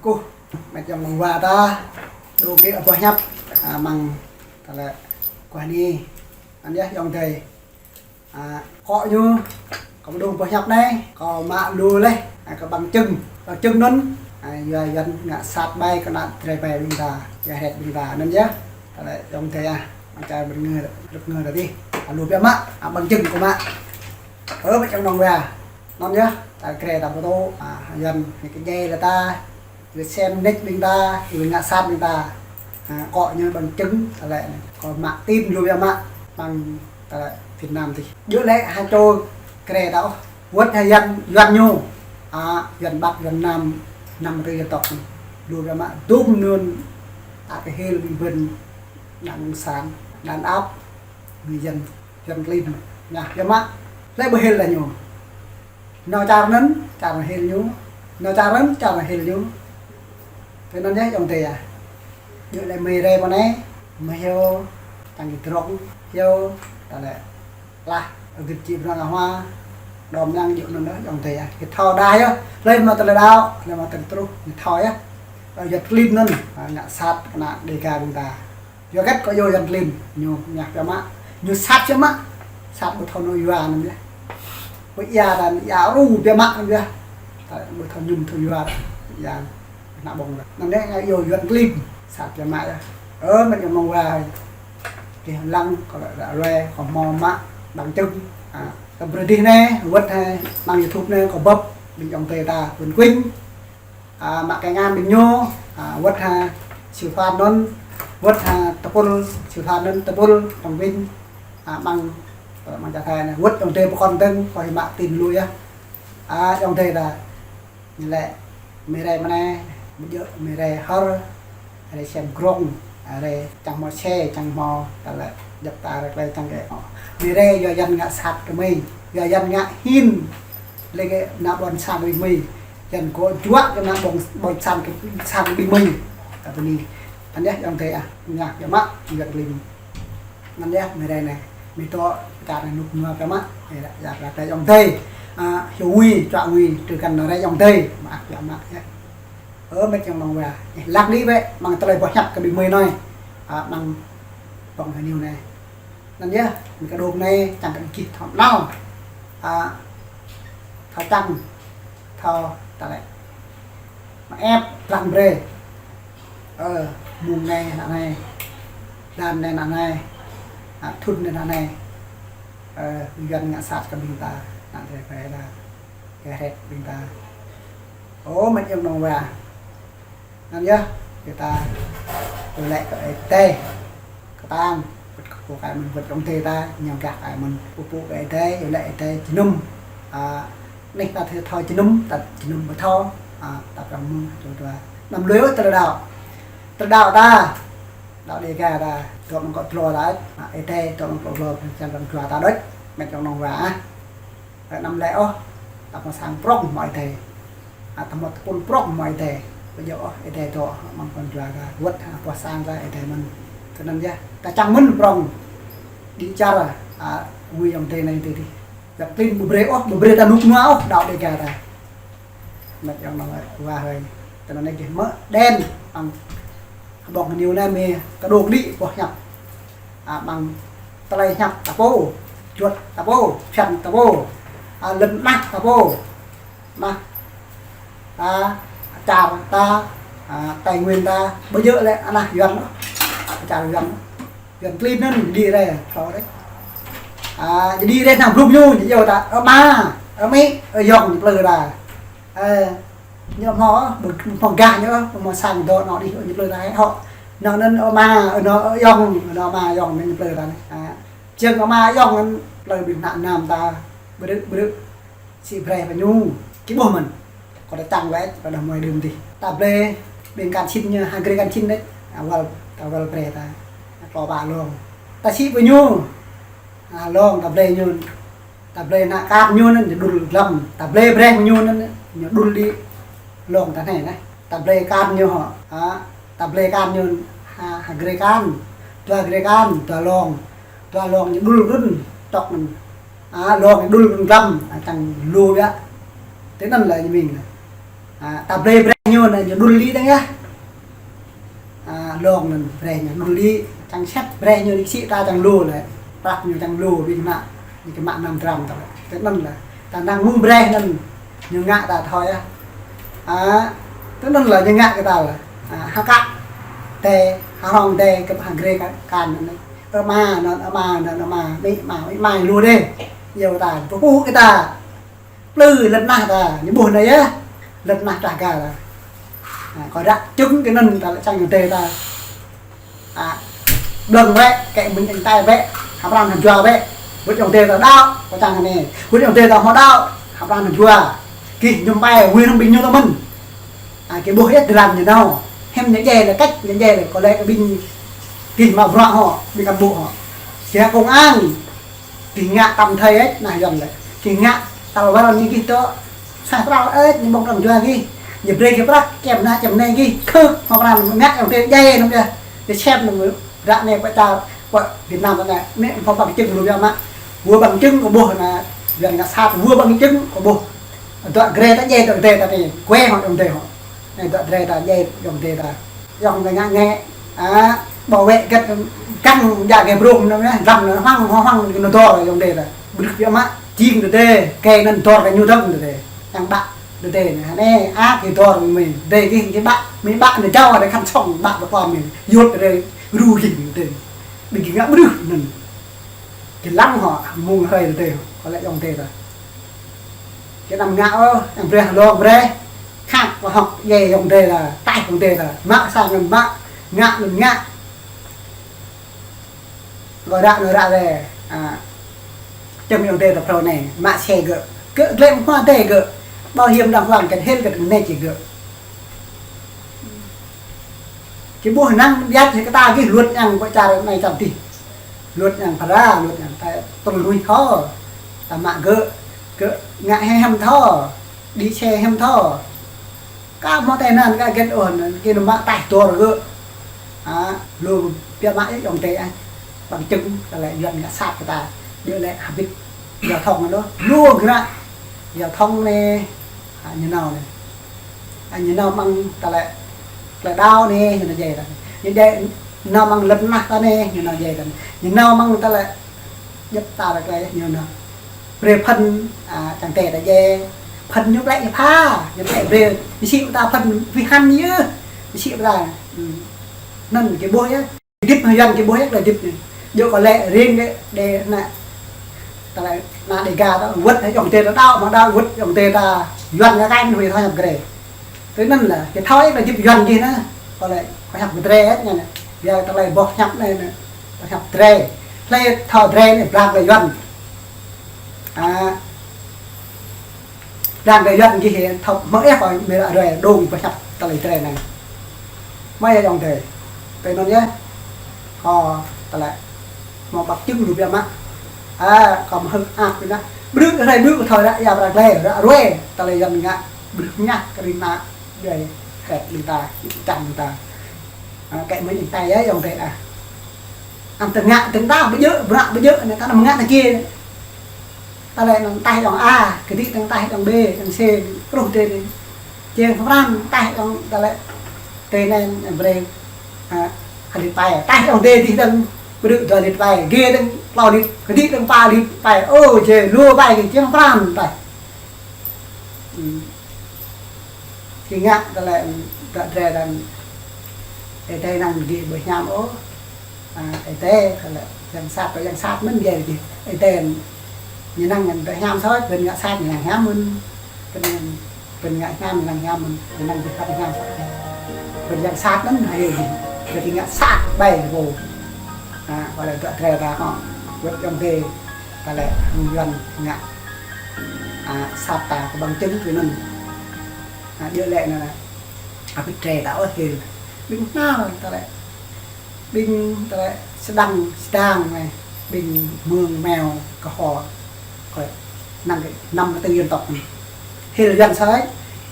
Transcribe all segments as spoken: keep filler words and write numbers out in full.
Kuh, met yong nong wa ta, dong đĭ boh hiăp, a, mơ̆ng tơlơi kuah ni. Anŭn yơh yong adơi. A, kơ ñu, kơ dong boh hiăp anai, kơ mă lu laih, a, kơ bằng chứng, bằng chứng anŭn, a, yua Yuan ngă sat ƀai kơ ană drơi ƀai ƀing ta, yua hret ƀing ta, anŭn yơh. Tơlơi yong adơi a, mơ̆ng čar ƀơi ngơ, rơ̆k ngơ ta dih, a, lu biă mă, a, bằng chứng kơ mă. Ơ, met yong nong wa. Anŭn yơh, ta krê ta pơtô, a, Yuan, ñu kơ djai lĕ ta, ñu sem nĕč ƀing ta, ñu ngă sat ƀing ta. A, kơ ñu bằng chứng, tơlơi anai. Kơ mă tin lu biă mă, mơ̆ng tơlơi Việt Nam dih. Djơ̆ lĕ ha čô krê ta ôh. Wơ̆t ha Yuan, Yuan ñu. A, Yuan Bắc, Yuan Nam, năm tư dân tộc. Lu biă mă, dum anŭn, a, kơ hil ƀing ƀing đảng cộng sản, đàn áp người dân. Yuan klin, ñu biă mă, lĕ ƀu hil lĕ ñu. Nao čar anŭn, čar anŭn hil ñu. Nao čar anŭn, čar anŭn hil ñu. Tui anŭn yơh yong adơi a. Djơ̆ lĕ mơi rai pơ anai, mơi hyu, čang kơ drŏng, hyu, tơlơi lah, gĭt či brăng a hua, đom yang djơ̆ anŭn yơh yong adơi a. Kơ thâo đa yơh, lĕ mă tơlơi đaŏ, lĕ mă tơlơi truh, kơ thâo yơh. Ơ, Yuan klin anŭn, a, ngă sat kơ ană Đêga ƀing ta. Yua hơget kơ yua Yuan klin, ñu ñah biă mă, ñu sat biă mă, sat ƀu thâo nao yua anŭn yơh. Ƀu ia ta, ia ru biă mă anŭn yơh. Ta ƀu thâo ñŭm thâo yua, ia ană ƀơ̆ng ta. Anŭn yơh ngă yua Yuan klin, sat biă mă yơh. Ơ, met yong nong wa hơi. Kơ lăng, kơ lăng, kơ hmâo mă, bằng chứng. A, ta brơi dih anai, wơ̆t ha, mơ̆ng YouTube anai, kơ bưp, ƀing yong adơi ta, Yuan klin. A, mă kơ ngăn ƀing ñu, a, wơ̆t ha Siu Phan anŭn, wơ̆t ha Tơpul, Siu Phan anŭn Tơpul, Tông Vinh, a, mơ̆ng, mơ̆ng čar Thái anai, wơ̆t yong adơi pơkŏn dơ̆ng, kơ hĭ mă tin lu yơh. A, yong adơi ta, ñu lĕ, mơi rai mơ̆ng anai, ƀu djơ̆ mơi rai hơr, rai sem grong, rai čang hmâo xe, čang hmâo, tơlơi djŏp ta rai klai čang kơ. Mơi rai yua Yuan ngă sat kơ mơi, yua Yuan ngă hin, lĕ kơ ană ƀôn sang ƀing mơi, Yuan kơ juă kơ ană ƀôn, ƀôn sang kơ, sang ƀing mơi. Kơ tui anai, anŭn yơh yong adơi a, ñah biă mă, Yuan klin. Anŭn yơh, mơi rai anai. Mơi tŏ čar anai rơnŭk rơnua biă mă. Ơ, yua kơ ta yong adơi. A, hyu ngui, čuă ngui, tui kăn rai yong adơi. Mơak biă mă yơh. Ơ, met yong nong wa. Ơ, lăk đĭ bĕ, mơ̆ng tơlơi boh hiăp kơ ƀing mơi anai. A, mơ̆ng ƀơ̆ng hơniu anai. Anŭn yơh, mơi kơ dong anai, čang kơ gih thâo nao. A, thâo čang, thâo tơlơi. Mă ĕp, lăng brơi. Ơ, mơ̆ng anai, ană anai. Đan anai, ană anai. A, thŭn anai, ană anai. Ơ, Yuan ngă sat kơ ƀing ta, ană drơi ƀai ta. Kơ hret ƀing ta. Ơ, met yong nong wa. Anŭn yơh, kơ ta, tơlơi kơ Ơi Adai. Kơtang, wơ̆t kơ pô kơ mơ̆n, wơ̆t yong adơi ta, ñu gah kơ mơ̆n, pơpŭ kơ Ơi Adai, yua lĕ Ơi Adai jơnum. A, anai ta thâo, thâo jơnum, ta jơnum ƀu thâo, a, ta prăng mơ̆ng, čô dua. Anăm lui ôh tơlơi đaŏ. Tơlơi đaŏ ta, đaŏ Đêga ta, dŏ mơ̆ng kŏ tlô ta, a, Ơi Adai, dŏ mơ̆ng kŏ tlô, čang răng jua ta đôč, met yong nong wa, a. Ơ, anăm lĕ ôh, ta hmâo sang prŏng hmâo Ơi Adai. A, ta hmâo tơpul prŏng hmâo Ơi Adai. Ƀu djơ̆ ôh, Ơi Adai dŏ, mơ̆ng kŏn jua ta, wơ̆t, a, boh sang ta, Ơi Adai mơ̆n. Tui anŭn yơh, ta čang mơ̆n prŏng. Đĭ čar, a, ngui yong adơi anai tui dih. Yuan klin ƀu brơi ôh, ƀu brơi ta rơnŭk rơnua ôh, đaŏ Đêga ta. Met yong nong wa hơi. Tui anŭn yơh gih mơ̆ đen, păng ƀơ̆ng hơniu anai mơi kơ dong đĭ boh hiăp. A, mơ̆ng tơlơi hiăp ta pô, juăt ta pô, phiăn ta pô. A, lŏn anah ta pô. Anah ta, čar ta, a, Tây Nguyên ta, ƀu djơ̆ lĕ anah Yuan ôh. Čar Yuan, Yuan klin anŭn đĭ rai, thâo đôč. A, đĭ rai hăng blung ñu, ñu iâu ta, ơ ama, ơ amĭ, ơ ayŏng, ñu plư ta. Ơ, ñu hmâo, ƀu hmâo gah ñu, ƀu hmâo sang dŏ anŏ đih, ñu plư ta hŏ. Anŏ anŭn ơ ama, ơ anŏ ơ ayŏng, anŏ ama ayŏng anŭn ñu plư ta anai. A, jơ̆ng ama ayŏng anŭn plư ƀing ană Nam ta, ƀrư̆ ƀrư̆. Sĭ brơi pơ ñu, kơ ƀuh mơ̆n. Kơ ta čang wơ̆t, kơ đah mơi đưm dih. Ta blơi ƀing kăn sĭn ñu, ha grê kăn sĭn đôč. A, wăl, ta wăl brơi ta. Kơ ƀă lông. Ta sĭ pơ ñu. A, lông, ta blơi ñu. Ta blơi ană kăn ñu anŭn, ñu đŭl glăm. Ta blơi brơi ñu anŭn, ñu đŭl đĭ lông ta anai, anai. Ta blơi kăn ñu hŏ. A, ta blơi kăn ñu ha, ha grê kăn. Dua grê kăn, dua lông. Dua lông ñu đŭl run, tŏk anŭn. A, lông ñu đŭl run glăm, a, čang lu biă. Tui anŭn lĕ ñu mĭn. A, ta blơi brơi Ñu anai ñu đul đĭ dơ̆ng yơh. A, lŏng anŭn brơi ñu đul đĭ, čang sĭt brơi ñu đĭ sĭ ta čang lu lĕ. Prăk ñu čang lu ƀing ană, ñu kơ mă năm dram ta lĕ. Tơ anŭn lĕ, ta năng mơ̆ng brơi anŭn ñu ngă ta thâo yơh. A, tơ anŭn lĕ ñu ngă kơ ta lĕ. A, ha kă, tê, ha rong tê, kơ ha grê ka, kan anŭn. Ơ ma, anŭn, ơ ma, anŭn, ơ ma, mĭ ma, mĭ ma lu đê. Yua ta, pơpŭ kơ ta. Plư lŏn tơnah ta, ñu ƀuh anai yơh. Lŏn tơnah trah ga ta. A, kơ ră čung kơ anŭn ta lĕ čang ayŏng adơi ta. A, blơ̆ng wĕ, kĕ mĭn ayŏng adơi wĕ, hăp răm hăng jua wĕ. Wơ̆t ayŏng adơi ta đaŏ, kơ čang anai. Wơ̆t ayŏng adơi ta hmâo đaŏ, hăp răm hăng jua. Gih ñŭm pai, wĭ hrŏm ƀing ñu ta mơ̆n. A, gih ƀuh yơh dram ñu nao. Hiư̆m ñu djai lĕ kĕč, ñu djai lĕ kơ lĕ kơ ƀing gih mă bruă hŏ, ƀing cán bộ hŏ. Gih công an. Gih ngă tăm thơi ĕč, nah Yuan lĕ. Gih ngă tal wăl ñu gih dŏ. Sah pral ĕč, ñu ƀơ̆ng tăm jua gih. Ñu brơi gih prăk, čem anai, čem anai gih. Khơ̆k, hmâo pran ngă ayŏng adơi djai anŭn yơh. Ñu čem anŭn ră anai pơ čar, pơ Việt Nam anai. Anai hmâo bằng chứng lu biă mă. Wơ̆t bằng chứng kơ ƀuh anai, Yuan ngă sat, wơ̆t bằng chứng kơ ƀuh. Dŏ grê ta djai, dŏ grê ta anai. Quê hŏ ayŏng adơi hŏ. Anai dŏ drơi ta djai, ayŏng adơi ta. Ayŏng adơi ngă ngă. A, bảo vệ gĕt găng ja gĕt brông anŭn yơh, dăm anŭn hăng, hăng, hăng, anŭn dor ayŏng adơi ta. Ƀrưh biă mă, jing adơi adơi, kơ anŭn dor kơ ñu dơ̆ng adơi adơi. Yang bă adơi adơi anai, anai, a, kơ dor mĭ, adơi kơ, kơ bă, mĭ bă anŭn jao adơi khăn song, bă bơkon mĭ, yut adơi, ru jing adơi. Ƀing gih ngă ƀrưh anŭn. Kơ lăng hŏ, mơ̆ng hrơi adơi, kơ lĕ ayŏng adơi ta. Kơ năm ngă ôh, yang brơi lŏng brơi. Khăp kơ hŏk djai ayŏng adơi ta, taih ayŏng adơi ta. Mă sang anŭn mă, ngă anŭn ngă. Kơ ră anŭn ră rai. A, čang ayŏng adơi ta phrâo anai, mă xe gơ̆. Gơ̆ glĕ mơ̆ng hmua adơi gơ̆. Bảo hiểm đàng hoàng kơ hil kơ anai či gơ̆. Gih ƀuh năng biă kơ ta gih luăt yang pơ čar anai čar adih. Luăt yang phara, luăt yang ta tơl lui thâo. Ta mă gơ̆, gơ̆ ngă hĕ hiam thâo, đĭ xe hiam thâo. Ka hmâo tai nạn ka gĕt ôh, anŭn gih anŭn mă taih dor gơ̆. A, lu biă mă ayŏng adơi a. Bằng chứng, kơ lĕ Yuan ngă sat kơ ta. Djơ̆ lĕ habit giao thông anŭn. Lu gơ̆ ngă. Giao thông anai, a, ñu nao anai. A, ñu nao mơ̆ng tơlơi, tơlơi đaŏ anai, ñu nao djai ta. Ñu djai, nao mơ̆ng lŏn tơnah ta anai, ñu nao djai ta. Ñu nao mơ̆ng tơlơi djŏp ta tơlơi, ñu nao. Brơi phần, a, čang tê ta djai. Phần ñu plĕ ñu pha, ñu plĕ brơi. Ñu sĭ ta phần vi hăn yơh. Ñu sĭ ta. Ư. Anŭn gih ƀuh yơh. Hơdip hăng Yuan gih ƀuh yơh, hơdip anai. Djơ̆ kơ lĕ rin đê, đê ană, tơlơi ană Đêga ta, wơ̆t ayŏng adơi ta đaŏ, mă đaŏ wơ̆t ayŏng adơi ta, Yuan ngă kaih mơ̆n huĭ thâo hiăp Grê. Tui anŭn lĕ, gih thâo yơh hơdip Yuan gih anai, kơ lĕ, kơ hiăp Grê yơh anai. Biă tơlơi boh hiăp anai, anai, kơ hiăp Grê. Hlơi thâo Grê anai, blang kơ Yuan. A, Đang kơ Yuan gih hĕ, thâo mơ̆ ĕh kơ mĭ ră ruai dong pơhiăp tơlơi drơi anai. Mơ̆ yơh ayŏng adơi. Tui anŭn yơh. Kơ tơlơi. Hmâo bằng chứng lu biă mă. A, kơ mơhưk ăt ƀu ană. Ƀrư̆ rai ƀrư̆ thâo ră ia prăk lĕ, ră ruai. Tơlơi Yuan ngă. Ƀrư̆ ñă kơ rĭm ană. Djai. Hĕt ƀing ta. Čang ƀing ta. A, kĕ mơ̆ ƀing ta yơh ayŏng adơi a. Anăm tơngă tơng ta ƀu djơ̆, bruă ƀu djơ̆, anai ta anăm ngă anai kiơ. Tơlơi anŭn taih ayŏng A, kơdĭ tơng taih ayŏng B, ayŏng C, truh tê anai. Jing pran taih ayŏng tơlơi tê anai brơi. A, hơdip pai, taih ayŏng D dih dơ̆ng, ƀrư̆ dua lit pai, G dơ̆ng klâo lit, kơdĭ dơ̆ng pă lit pai. Ô, jing lu pai kơ jing pran taih. Ư. Gih ngă tơlơi, tơlơi drơi anŭn, ơi adơi năng gih ƀu hiam ôh. A, ơi adơi, tơlơi yang sat, yang sat mơ̆n djai gih. Ơi adơi, ñu năng anŭn tơlơi hiam sat, pơ̆n ngă sat ñu năng hiam mơ̆n. Pơ̆n, pơ̆n ngă hiam ñu năng hiam mơ̆n, ñu năng gih pơ̆n hiam sat. Pơ̆n yang sat mơ̆n, ơi adơi gih. Gih ngă sat ƀai gih ƀu. A, tơlơi drơi ta hŏ. Wơ̆t ayŏng adơi, tơlơi hăng Yuan ngă. A, sat ta kơ bằng chứng tui anŭn. A, djơ̆ lĕ anŭn, a, ƀing drơi ta ôh hil. Ƀing hnal tơlơi. Ƀing tơlơi Sêdang, Sêdang anai. Ƀing mơ̆ng meo kơ hŏ. Kơ năng kơ năm kơ tư dân tộc anai. Hil Yuan sơi.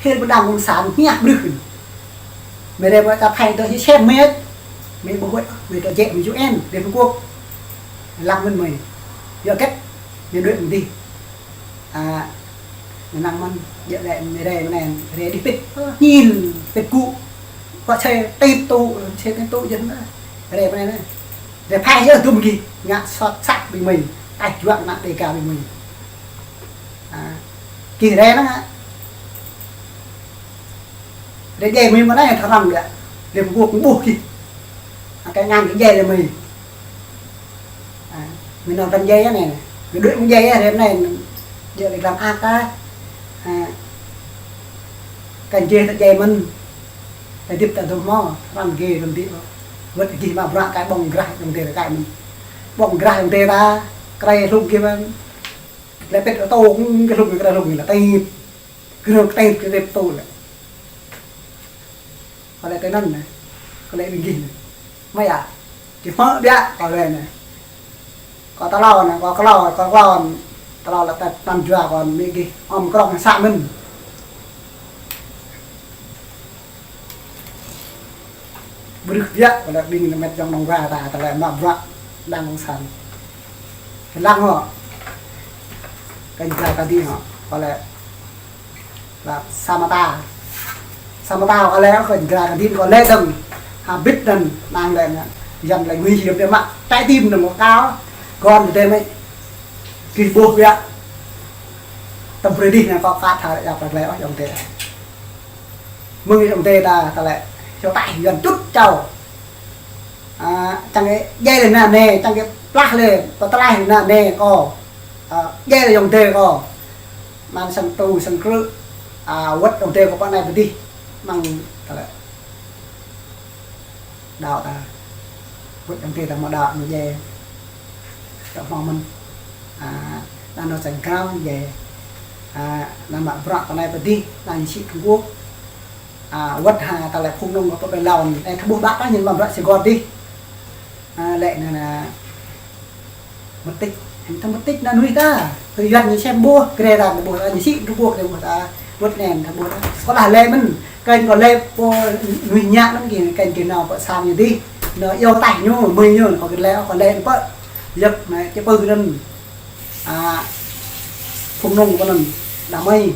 Hil ƀing đảng cộng sản hiah ƀrưh anai. Mơi rai ƀơi ta Thái dŏ hi sem mơi. Mơi ƀu huĭ, mơi dŏ jĕ mơi U N, Liên Hợp Quốc. Lăng mơ̆n mơi. Yua hơget, mơi đuaĭ mơ̆ng dih. A, Ñu năng mơ̆n, djơ̆ lĕ mơ̆ rai mơ̆ anai, rai đĭ pĭt, ơ, ñin, pĭt gŭ. Kơ sĕ tĭp tŭ, sĕ tĭp tŭ jơ̆n mơ̆. Rai mơ̆ anai. Rai phai yơh dŭm gih, ngă sot sat ƀing mơi, taih juă ngă Dega ƀing mơi. A, gih rai năng a. Rai djai mơi mơ̆ anai thâo răm biă. Rai mơguah ƀuh gih. A, kơ ngăn kơ djai rai mơi. A, mơi nao tăn djai anai, mơi đuaĭ mơ̆ng djai rai anai, djơ̆ lĕ glam ak ta. A, kăn djai ta djai mơ̆n. Ta dĭp ta dŏ hmâo, răm gih răm dĭ. Wơ̆t gih mă bruă kơ ƀơ̆ng grah ayŏng adơi ta kơ mơ̆n. Ƀơ̆ng grah ayŏng adơi ta, krơi hlŭng gih mơ̆n. Lĕ pĭt ô tô, kơ hlŭng, kơ hlŭng lĕ tĭp. Kơ hlŭng tĭp, kơ tĭp tŭ lĕ. Kâo lĕ tui anŭn anai. Kâo lĕ ƀing gih anai. Mơi a. Či hmư̆ biă kâo lĕ anai. Kâo tơlâo anai, kâo klâo, kâo klâo. Tơlâo lĕ tơl tăn jua kâo mơ̆ gih. Ôm krong sa mơ̆n. Brưh biă kâo lĕ ƀing anai mĕt jong nong wa ta, ta lĕ mă bruă đang kông san. Lăng hŏ. Kơ jua ta dĭ hŏ. Kâo lĕ Lă sa mơta. Sa mơta kâo lĕ, kơ jra kơ din kâo lĕ dơ̆ng. Ha bit anŭn, năng lĕ anŭn. Yuan lĕ nguy hiểm biă mă. Trái tim anŭn kâo. Kon tơdơi mơi. Gih ƀuh biă. Tơm brơi dih anŭn kâo kơt tha lĕ yap lĕ ôh ayŏng adơi. Mơ̆ng ayŏng adơi ta, ta lĕ. Hiăp taih Yuan čut čao. A, čang kơ djai lĕ anŭn anai, čang kơ plah lĕ, pơtlaih lĕ anŭn anai kâo. A, djai lĕ ayŏng adơi kâo. Mơ̆ng sang tŭ, sang krư̆, a, wơ̆t ayŏng adơi kâo pơ anai pơ dih. Mơ̆ng ta lĕ. Đaŏ ta. Wơ̆t ayŏng adơi ta mă đaŏ mă djai. Čŏk hmâo mơ̆n. A, anŭn sang krao djai. A, anŭn mă bruă pơ anai pơ dih, anŭn sĭ Trung Quốc. A, wơ̆t ha ta lĕ phung nông kâo pơ Bai Lao, ơ, tơƀuh ƀă ta ñen mă bruă sĭ gŏt dih. A, lĕ anŭn, a, Mơtĭt, ta mơtĭt anŭn nuih ta. Tui Yuan ñu sem ƀuh, kre ta ƀuh ta, ñu sĭ Trung Quốc ta ƀuh ta, wơ̆t anŭn ta ƀuh ta. Kâo lah lĕ mơ̆n, kơ kâo lĕ pô nuih ñă mơ̆n kơ, kơ kơ nao pơ sang ñu dih. Nao iâu taih ñu, mơi ñu, kâo kơ lĕ, kâo lĕ pơ. Yơh, mơi, či pơ anŭn. A, phung nông pơ anŭn, đa mơi.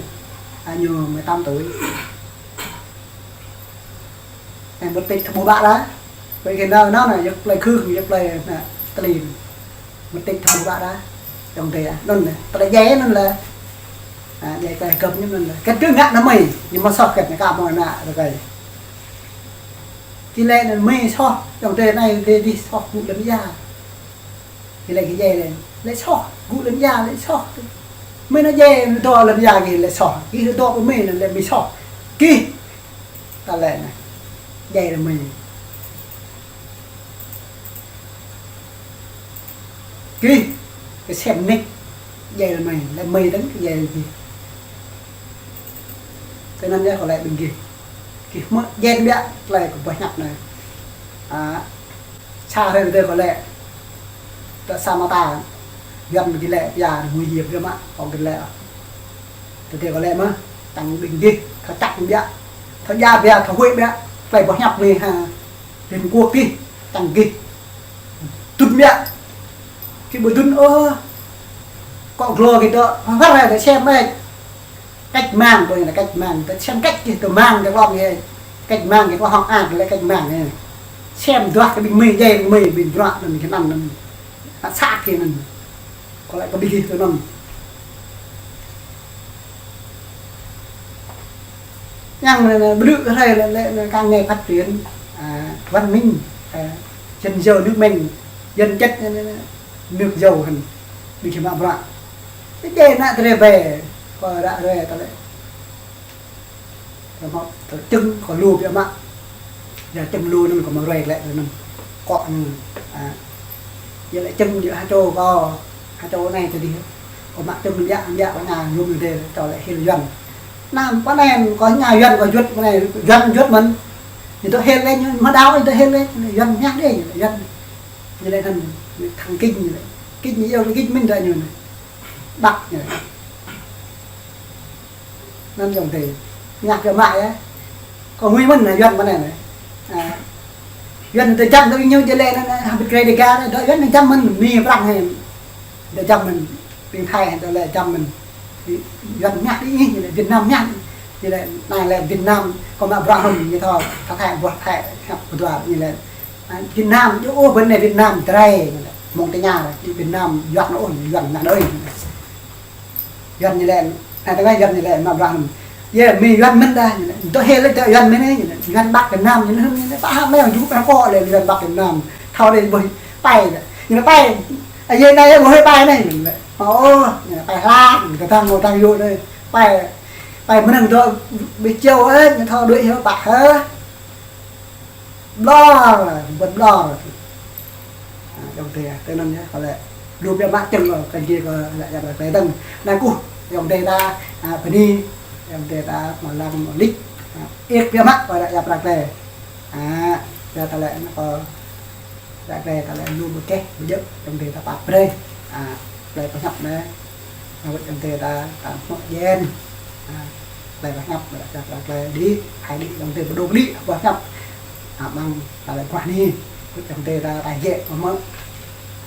A, ñu mười tám tuổi. Anai mơtĭt tơƀuh ƀă đa. Ƀơi kơ nao, nao anai, yơh plơi khư, yơh plơi anai, tơlin. Mơtĭt tơƀuh ƀă đa. Ayŏng adơi a. Anŭn lĕ, plơi djai anŭn lĕ. A, djai plơi gơ̆p ñu anŭn lĕ. Kơ tơngă anai mơi, ñu mă soh kơ anai kơ mơi anai, rơkai. Či lĕ anŭn mơi soh, ayŏng adơi anai, adơi dih soh gŭ lŏn ia. Kơ lĕ kơ djai lĕ, lĕ soh, gŭ lŏn ia lĕ soh. Mơi nao djai, nao dŏ lŏn ia kơ lĕ soh. Kơ nao dŏ pơ mơi nao lĕ mơi soh. Kơ ta lĕ anai, djai lĕ mơi. Kơ, kơ sem nik, djai lĕ mơi, lĕ mơi dơ̆ng kơ djai lĕ kơ. Tui anŭn yơh kâo lĕ ƀing gih. Gih mơ̆ jen biă, tơlơi kơ boh ñăp anai. A, sa hrơi tơdơi kâo lĕ. Tơ sa mơta. Yuan gih lĕ, pia, nguy hiểm biă mă, kâo gih lĕ. Tơdơi kâo lĕ mơ̆, čang ƀing gih, thâo čăk biă. Thâo djă biă, thâo huĭ biă. Tơlơi boh ñăp anai ha. Liên Quốc gih, čang gih. Tŭt biă. Gih ƀu tŭt ôh. Kâo glô gih dŏ, hơr hơr sem mơi. Cách mạng, ƀơi anai cách mạng, ta sem cách kơ tơ mang tơ glông kơ. Cách mạng kơ hŏk ak lĕ cách mạng kơ. Sem duah kơ ƀing mơi djai ƀing mơi ƀing bruă anŭn kơ anŭn anŭn. Hă sat kơ anŭn. Kâo lĕ kơ ƀing gih tui anŭn. Yang anai, anai, ƀrư̆ kơ hrơi lĕ, lĕ, lĕ, càng ngày phát triển, a, văn minh, a, dân giàu nước mạnh, dân chất, a, a, nước giàu hơn. Ƀing gih mă bruă. Tơ djai ană tơrê bê, kâo ră ruai ta lĕ. Kâo mă, tơ čưng kâo lu biă mă. Yua čưng lu anŭn kâo mă ruai lĕ anŭn. Kâo anŭn. A. Yua lĕ čưng yua ha čô kâo, ha čô anai tơ dih. Kâo mă čưng biă, biă kâo ngă yôm tơ dih, čô lĕ hil Yuan. Anăm pơ anai kâo ngă Yuan kâo juăt pơ anai, Yuan juăt mơ̆n. Ñu tơ hil lĕ, ñu mă đaŏ ñu tơ hil lĕ, Yuan ñă đê, Yuan. Ñu lĕ anŭn, thăng kinh ñu lĕ. Kinh ñu yua lĕ kinh mĭn tơ ñu anai. Bắc ñu lĕ. Anŭn ayŏng adơi. Ngă kơ mă yơh. Kâo ngui mơ̆n anai, Yuan mơ̆n anai. A. Yuan tơ jăm tơ ñu djai lĕ anŭn, anŭn, hơbĭt krơi Dega anŭn, dŏ Yuan tơ jăm mơ̆n, Mi Prăng hĕ. Tơ jăm mơ̆n, ƀing Thái hĕ, tơ lĕ jăm mơ̆n. Yuan mơñă đi, ñu lĕ Việt Nam mơñă. Ñu lĕ, anai lĕ Việt Nam, kơ mă bruă hơm, ñu thâo, thâo Thái, bruă Thái, hăp bruă, ñu lĕ, a, Việt Nam, yua ôh, ƀơi anai Việt Nam, tơrai, ñu lĕ, mơ̆ng tơña, đi Việt Nam, Yuan ôh, Yuan mơñă đơi, ñu lĕ. Yuan ñu lĕ, anai tơngai Yuan ñu lĕ, mă bruă hơm. Yê, mơi Yuan mơ̆n đa, ñu lĕ, dŏ hê lĕ dŏ Yuan mơ̆n đa, ñu lĕ, Yuan Bắc Việt Nam, ñu lĕ, hơm, ñu lĕ, pă hă mơi, yua ôh, kơ lĕ, Yuan Bắc Việt Nam, thâo đơi, ƀơi, pai đa. Ñu lĕ, pai, a, yê, anai, yê, ƀơi pai anai, ñu lĕ. Ơ, ñu lĕ pai hla, ñu kơ tang ngô tang yô đơi. Pai, pai mơnơ̆ng dŏ ƀơi čô ơ, ñu thâo đuaĭ hơ ƀă hơ. Ƀlŏr, ƀuăn ƀlŏr. A, ayŏng adơi, tui anŭn yơh, kơ lĕ lu biă mă čang kơ kơnci kơ lĕ yap ră klei tơ̆ng. Anai kơkuh, ayŏng adơi ta, a, bơni, ayŏng adơi ta mă lăng mă lik. A, ih biă mă kơ lĕ yap ră klei. A, yua ta lĕ anŭn kơ Ră klei ta lĕ lu ƀu keh, ƀu djơ̆, ayŏng adơi ta pap brơi. A, plei pơhiăp anai. Wơ̆t ayŏng adơi ta, ta hmư̆ djơ̆. A, plei pơhiăp, ră klei, ră klei đĭ, hai đĭ, ayŏng adơi pơdŏ đĭ, pơhiăp. A, mơ̆ng ta lĕ guah ni. Wơ̆t ayŏng adơi ta, ta jĕ pơhmư̆.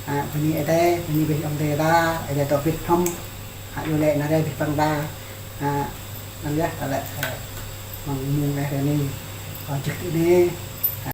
A, bơni Ơi Adai, bơni bĕ ayŏng adơi ta, Ơi Adai tŏ bit hŏm. A, yua lĕ anai rai bĕ păng ta. A, anŭn yơh, ta lĕ, a, mơ̆ng mông anai rai ni. Kơ jih tui anai.